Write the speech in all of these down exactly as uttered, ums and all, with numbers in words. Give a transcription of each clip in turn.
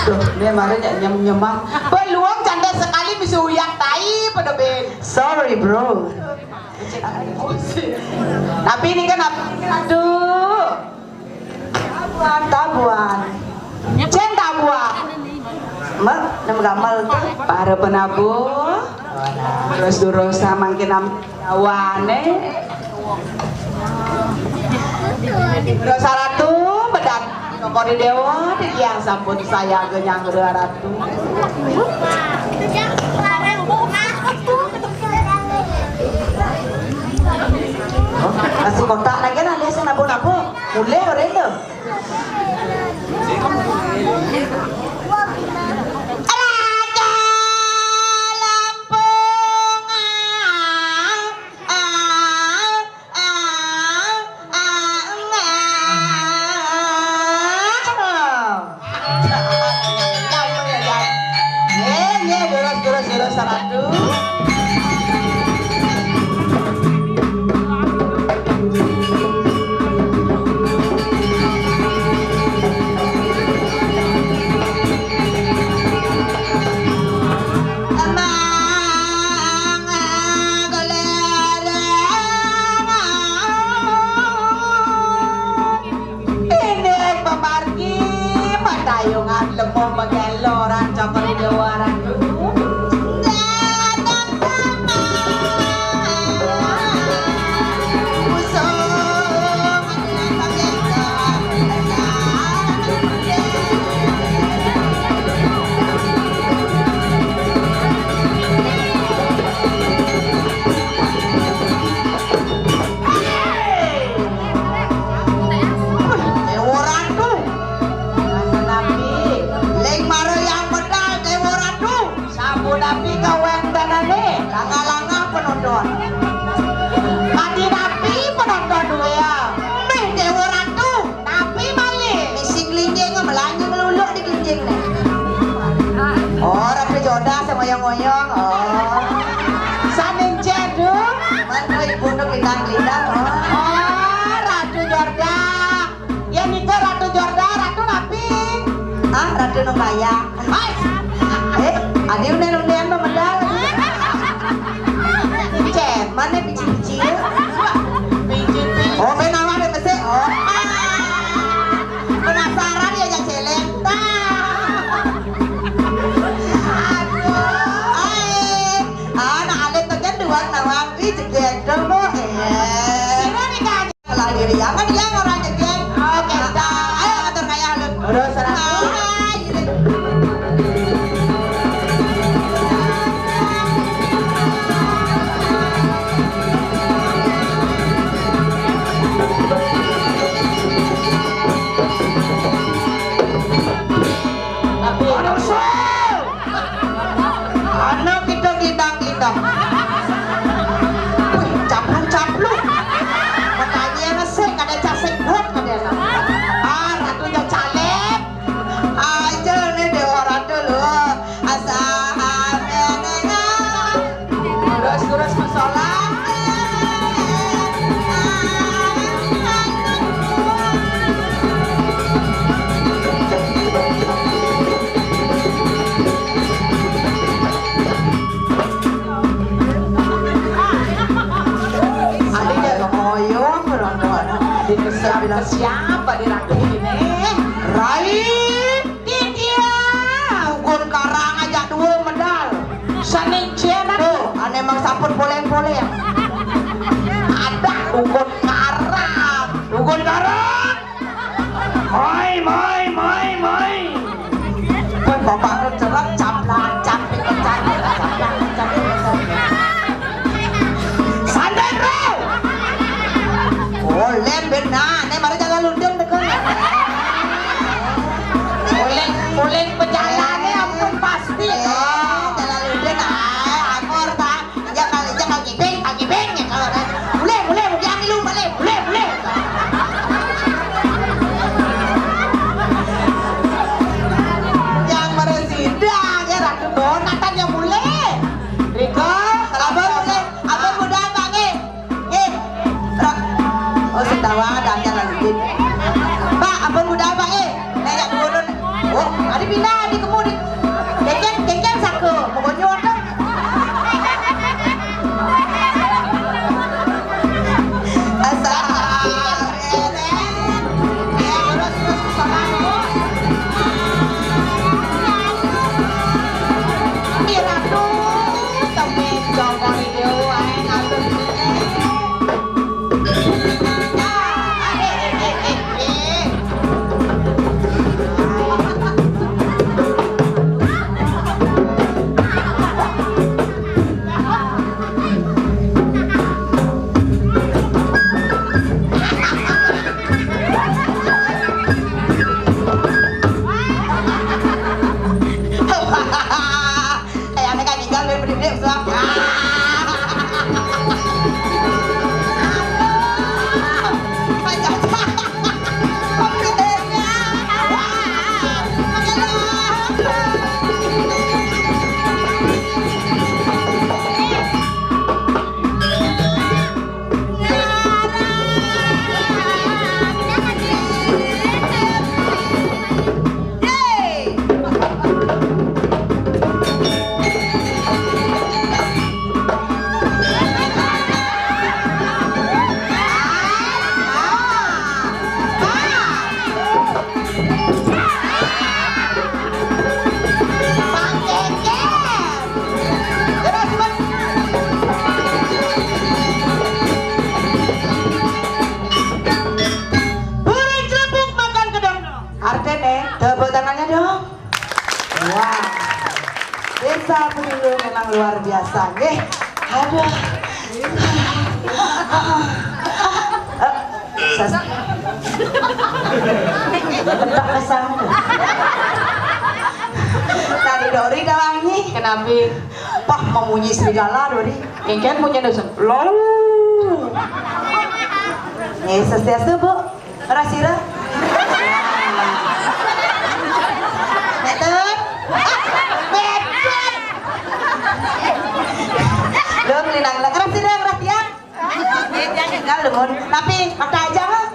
Tuh, dia marah jak nyem-nyemang. Peluang cantik sekali misi uyak tai pada ben. Sorry, bro. Tapi ini kan apa? Aduh. Tabuan, tabuan. Cen tabuan. Mak, nama gamal tuh? Para penabuh. Terus durosa mangkin am-, awane. Durosa ratu, bedat. Kori dewa, yang sampun saya genyang ratu. Masih kotak lagi nah, dia sing nabung-nabung. Mulai bareng tuh. Raja Lampung, ah, ah, ah, ah, ah. Nggih, nggih, durus, durus, durus, saratu. Emang, ah, golek. Inggih pamargi, patayungan lemu mageloran cokor dewa ratu. Datang sama usung. Dewa Ratu. Napi? Ling mara yang medal Dewa Ratu. Sabu napi kawéntenane? Langah-langah penonton. Mati napi penonton duwe ya? Mih Dewa Ratu. Napi malih? Misi nglinjing, melanyung luluk di nglinjing ne. Oh, Ratu Jorda sing ngoyong-ngoyong. Oh. Saning cedu. Man, oh, ibu nu gelindang-gelindang. Oh. Oh, Ratu Jorda. Ya nika Ratu Jorda, Ratu napi? Ah, Ratu nu kaya. Mas. Eh, adi unden-unden nu medal. Cen, mana biji-biji? Biji-biji. Oh, ben awak deh mesti. Oh. Penasaran ya, ya celeng. Tah. Aduh. Ai. Ah, nak alit tu kan dua nawang. Ih, jeget dong, Bu. Eh. Sira ni kan. Lah, diri ya, kan dia orang jeget. Oke, dah. Ayo, atur kaya lu. Udah, serah. Hai. Tapi aduh, Sul! Anak kita gelindang-gelindang. Wih, capluk-capluk. Makanya ngesek, ada casek buat, ada anak. Ah, ratunya caleg. Aja nih Dewa Ratu lu. Asa ame nengah. Terus, terus, masalah. Adik ya, ngoyong, orang tua. Adik siapa, siapa di rakyat ini? Rai. Didia, Dukun Karang aja dua medal. Saning cien tuh, ane mang saput poleng-poleng. Ada Dukun Karang. Dukun Karang. Mai, mai, mai, mai. Pun bapak lu cerot, caplak, campik, campik, caplak, campik, campik. Santai, bro. Poleng benar, ne mari jalan lundeng. Oleh, oleh pejalane ampun pasti. Eh, jalan udah nah, angor ta. Ya kali, ya kaki beng, kaki beng ya kalau ada. Boleh, boleh, boleh, aku lu boleh, boleh, boleh. Yang meresida, ya Ratu Donatan yang boleh. Riko, abang boleh, abang udah bang, eh. Nggih. Ra-, oh, sing tawang ada acan lagi. Pak, ampun budal, Pak, nggih. Nek yak turun. Oh, adi pindah, adi Sini, tepuk tangannya dong. Wah. Desa Penulu memang luar biasa, nggih. Aduh. Eh, ses- Bentak kesang. Tadi Dori dah wangi. Kenapa? Pah, memunyi serigala, Dori. Engken punya dosen. Loh. Eh, swastiastu, Bu. Ngeras sira? Betul? Betul. Lo ngelinang, ngeras sira, ngeras tiang. Eh, tiang tinggal, Mun. Tapi, mata aja, lah.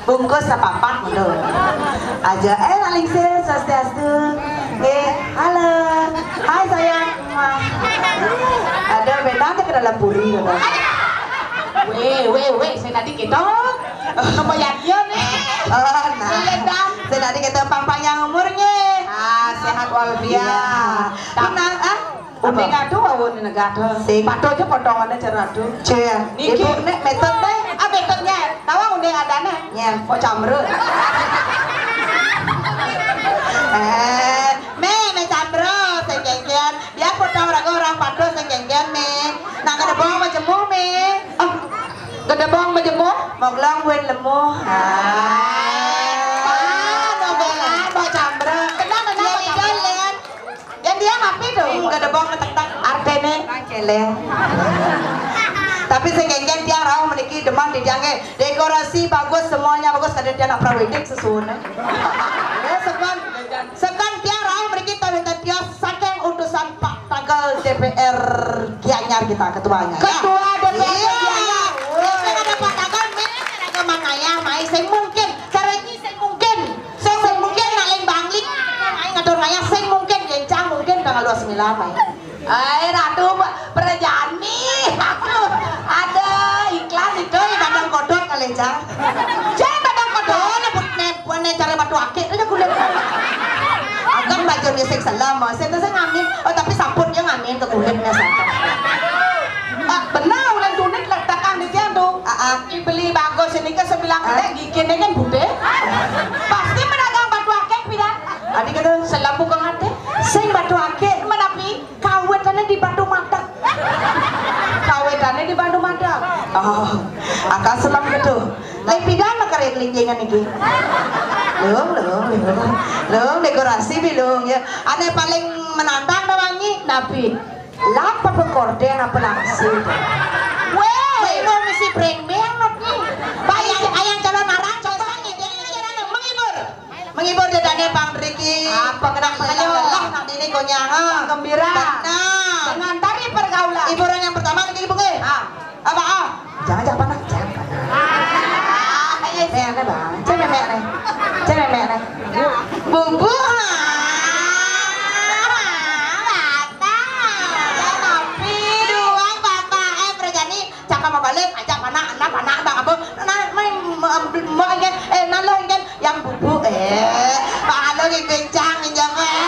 Bungkus sepapat, gitu. Aja, eh, nak lingsir, swastiastu. Eh, halo. Hai, sayang. Wah. Ada beda aja ke dalam puri, gitu. Weh, weh, weh, saya tadi gitu. Apa ya dia nih? Oh, nah. Iya, Dan. Saya tadi kita pang-panjang umurnya. Ah, sehat walafiat. Iya. Benar, ah? Udah ngadu awan negara. Sing. Patuh aja potongannya cara adu. Cia. Niki. Ibu nek metode. Ah, metodenya. Tahu udah ada nih. Ya. Kok cambrut? Eh, me, me cambrut, sing genggen. Biar potong raga orang patuh, sing genggen, me. Nah, kada bohong majemur, me. Oh. Gedebong majemur, moglong buin lemu. Ah. Ah, nobelan, mau cambrut. Tenang, tenang, mau cambrut. Yang dia mapi tuh. Gedebong metek-tek. Artene. Celeng. Tapi sing genggen tiang rauh meniki demen di tiangnya. Dekorasi bagus, semuanya bagus, kada tiang nak prawedding sesuwun. Ya, sekon, sekon tiang rauh meniki tahu tiang saking utusan Pak Tagel D P R Gianyar kita, ketuanya, ya. Ketua D P R Gianyar. Iya. Yang ada Pak Tagel, mene ada mangaya, mai sing mungkin. Cara ini sing mungkin. Sing mungkin nak ling bangling, mai ngatur ngaya, sing mungkin gencang, mungkin tanggal dua sembilan, mai. Ai, Ratu Perjani. Ada iklan itu, Bandang Kodok kali, Cang. Cang, Bandang Kodok. Oh, nyebut ne, bukan ne cara batu akik aja kulit. Agak baju dia sing selam, saya tuh saya ngamin. Oh, tapi saput dia ngamin ke kulitnya, saput. Ah, benar, ulang tunit letakkan di tiang tuh. Ah, ah. Beli bagus ini ke sebilang, ah, gigi ini kan bude. Pasti pedagang batu akik, pira. Adi kata, selam bukan ate. Sing batu akik, menapi, kawetannya di batu matak. Kawetannya di batu matak. Oh, akal selam gitu. Lai pidan mah karya kelincingan iki. Lung, lung, lung. Lung, dekorasi bilung ya. Ane paling menantang dah wangi, napi? Lap apa korden apa langsung? Weh, mau misi breng-breng, not nih. Bayang, ayang calon arang, calon ini, dia ini, dia ini, menghibur. Menghibur dadane pang mriki. Apa kenapa? Lah, nak dini konyang, ah. Gembira. Tenang. Dengan tari pergaulan. Hiburan yang pertama lagi, Ibu, eh. Ah. Apa, ah? Jangan, jangan panas, jangan panas. Ah, iya. Nih, aneh banget. Cek memek nih. Cek memek nih. Bubuk, ah. Bapak. Ya, tapi. Dua, Bapak. Eh, Perjani. Cakap mau balik, ajak anak, anak, anak, bang, apa? Nah, main, mau, mau, engken, eh, nalo, engken, yang bubuk, eh, kalau kencang, minjam, eh.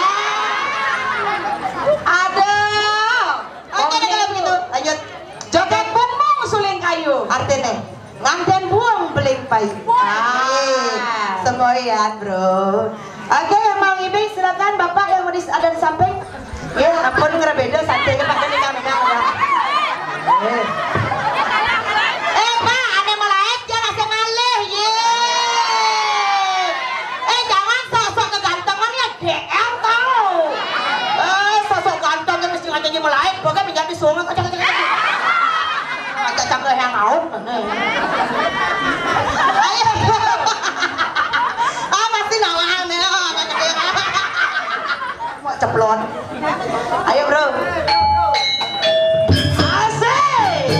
Aduh. Oke, deh, kalau begitu, lanjut. Joget bumbung suling kayu. Artinya, nganten buang beling payu. Wah. Iya. Semboyan, bro. Oke, yang mau ngibing, silakan, Bapak yang mau di, ada di samping. Ya, ampun, ngerebeda, santai, Pak, kan, kan, kan, kan. Eh. Eh, Pak, ada mau lain, jangan asal ngalih, ye. Eh, jangan sok-sok kegantengan, ya, D R tahu. Eh, sok-sok ganteng, ya, mesti ngajak mau lain, pokoknya minta disuruh, kacang, kacang, kacang. Kacang, kacang, yang out, mana, ya? Ayo. Ah, pasti nawang, ya, kacang, kacang. Mau ceplon. Ayo, bro. Asik.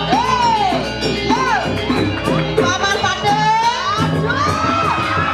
Hei, yo. Paman Padang. Aduh.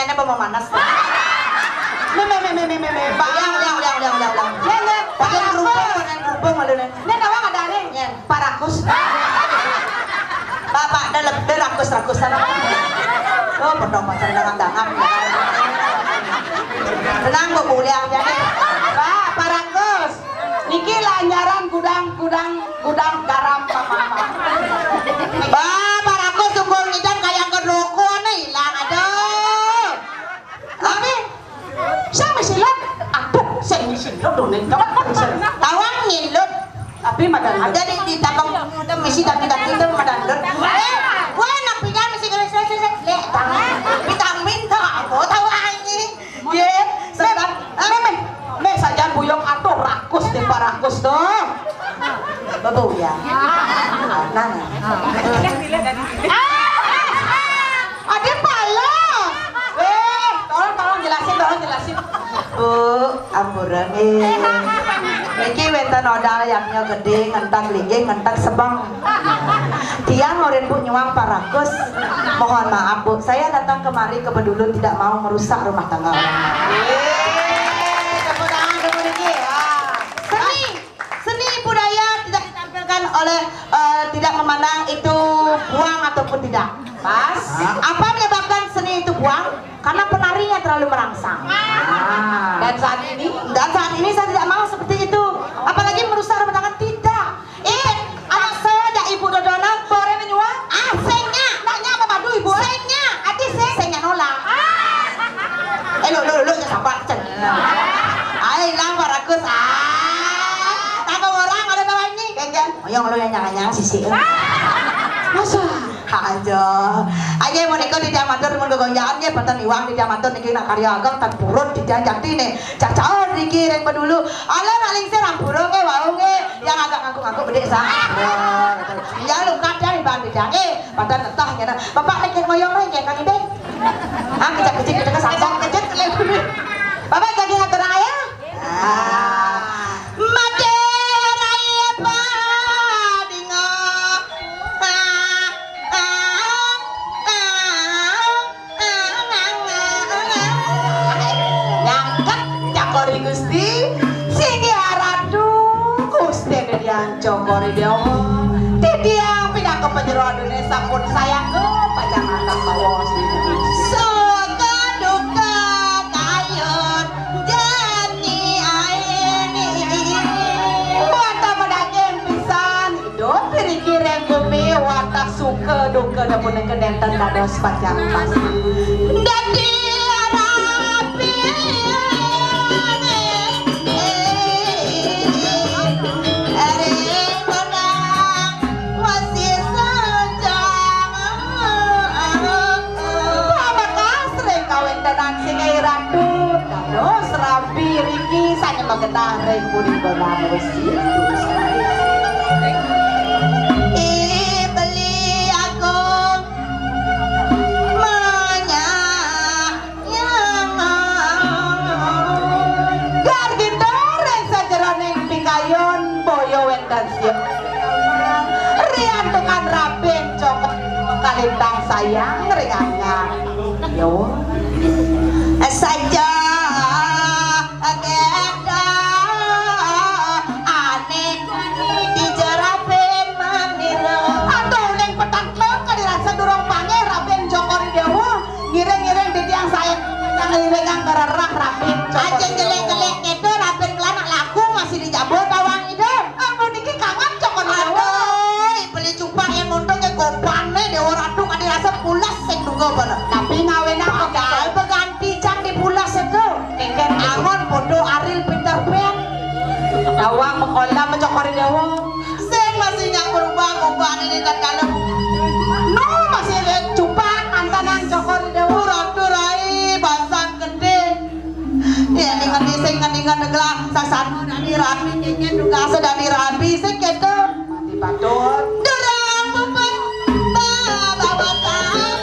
Ini apa memanas? Meh, meh, meh, meh, meh, meh, meh. Ulang, ulang, ulang, ulang, ulang, ulang. Nyen, nyen, Padan Parakus. Rubung, padan rubung malu nih. Nyen, tawang ada nih. Nyen. Parakus. Bapak, dah leb-, dah rakus-rakus sana. Oh, potong pacar dengan tangan. Tenang, Bu, boleh aja nih. Pak, parakus. Niki lanjaran gudang, gudang, gudang garam, Pak, Pak, Pak. Bah, parakus tunggul ngidan kayak ke rokok nih, hilang, aduh. Tapi, saya masih lihat, aduh, saya masih lihat, tuh, nih, coba, tawang ngilut. Tapi madan ada di, di tabang, ada misi daki-daki itu madan lut. Eh, wah, nak pinjam misi gelis, gelis, gelis. Lek, tangan. Vitamin tak, apa, tawang ini. Ye, sedang, eh, meh, meh, meh sajan buyung atuh rakus deh parakus tuh. Bebu ya. Nah. Ada pala. Eh, tolong, tolong jelasin, tolong jelasin. Bu, ampura nih. Niki wénten odal yadnya gedé, ngentek linggih, ngentek sebeng. Tiang murid Bu nyuang parakus. Mohon maaf, Bu, saya datang kemari ke Bedulu tidak mau merusak rumah tangga orang. Yeay, tepuk tangan dulu niki. Ah. Seni, seni budaya tidak ditampilkan oleh, eh, tidak memandang itu buang ataupun tidak. Pas. Hah? Apa menyebabkan seni itu buang? Karena penarinya terlalu merangsang. Ah. Dan saat ini, dan saat ini saya tidak mau seperti itu. Apalagi merusak rumah tangga, tidak. Eh, anak saya dak ibu dodona, bore menyuang. Ah, sing nyak, nak nyak memadu ibu. Sing nyak, ati sing. Sing nyak nolak. Eh, lu, lu, lu, nyak sabar, cen. Ayo, hilang parakus. Ah, tambah orang ada bawah ini. Geng, geng. Oyong lu yang nyang-nyang sisi. Masa? Aja. Aja mun iko titiang matur mun gegonjakan nggih, boten iwang titiang matur niki nak karya ageng tan purun titiang jati nih. Cacaon niki ring Bedulu. Alah nak lingsir ampura nggih wau nggih. Yang agak ngangguk-ngangguk bedek sah. Ya, gitu. Ya lu kadang iban titiang. Eh, pada netah kena. Bapak lagi ngoyong lagi kan ini. Ah, kejak-kejik kita samsam kejut. Bapak jadi ngatur ayah. Ah. Made raya padinga. Ah, ah, ah, ah, ah, ah. Nyangket cakori Gusti, singgih Ratu Gusti Dian Cokori Dewa. Titiang pinaka panjero adune sampun sayang ke pajangan tambah wong. Suka duka kayun jani aini. Wata medaging pisan, idup piriki ring bumi, wata suka duka da puniki nenten dados pacang pasti. Dadi rapi ring benang masih sanjang. Pamekas ring kawentenan singgih Ratu, dados rabi riki sane magenah ring punika namus. I beli agung manyayang. Gargita ring sajeroning pikayun boya wenten siap. Riantukan rabin cokot kalintang sayang ring angga. Yo. Saja keta ane di jerabin mamira. Aduh, ning petang tok kadi rasa durung panggih rabin Cokor Dewa. Ngiring-ngiring titiang sae kang liwingang kererah rabin Cokor Dewa. Aja jelek-jelek keto rabin kelanak laku masih dijabut awang ida. Ampun niki kangen Cokor Dewa. Aduh, beli cupak yang nonton ke gopane Dewa Ratu kadi rasa pulas sing tunggu bener. Tapi ngawenang padahal beganti cang di pulas itu. Kengken angon podo Ariel Peter Pan. Tawang mekolam Cokor Dewa. Sing masih nyak berubah-ubah ini dan kalau no masih ada cupak antanang Cokor Dewa. Ratu rai basang gede. Ya, ingat sing ingat gelah sasano dadi rabi, kengken juga sedadi rabi sing keto. Mati batur. Durang puput babawakan.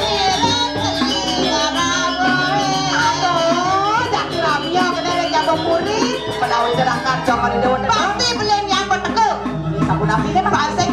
Ireng telinga rawoe. Aduh, jati ramia kena ring Jabung Puri. Menawi jerangkan Cokor Dewa. Pasti beli nyambut teko. Sampun napi kan? Pasti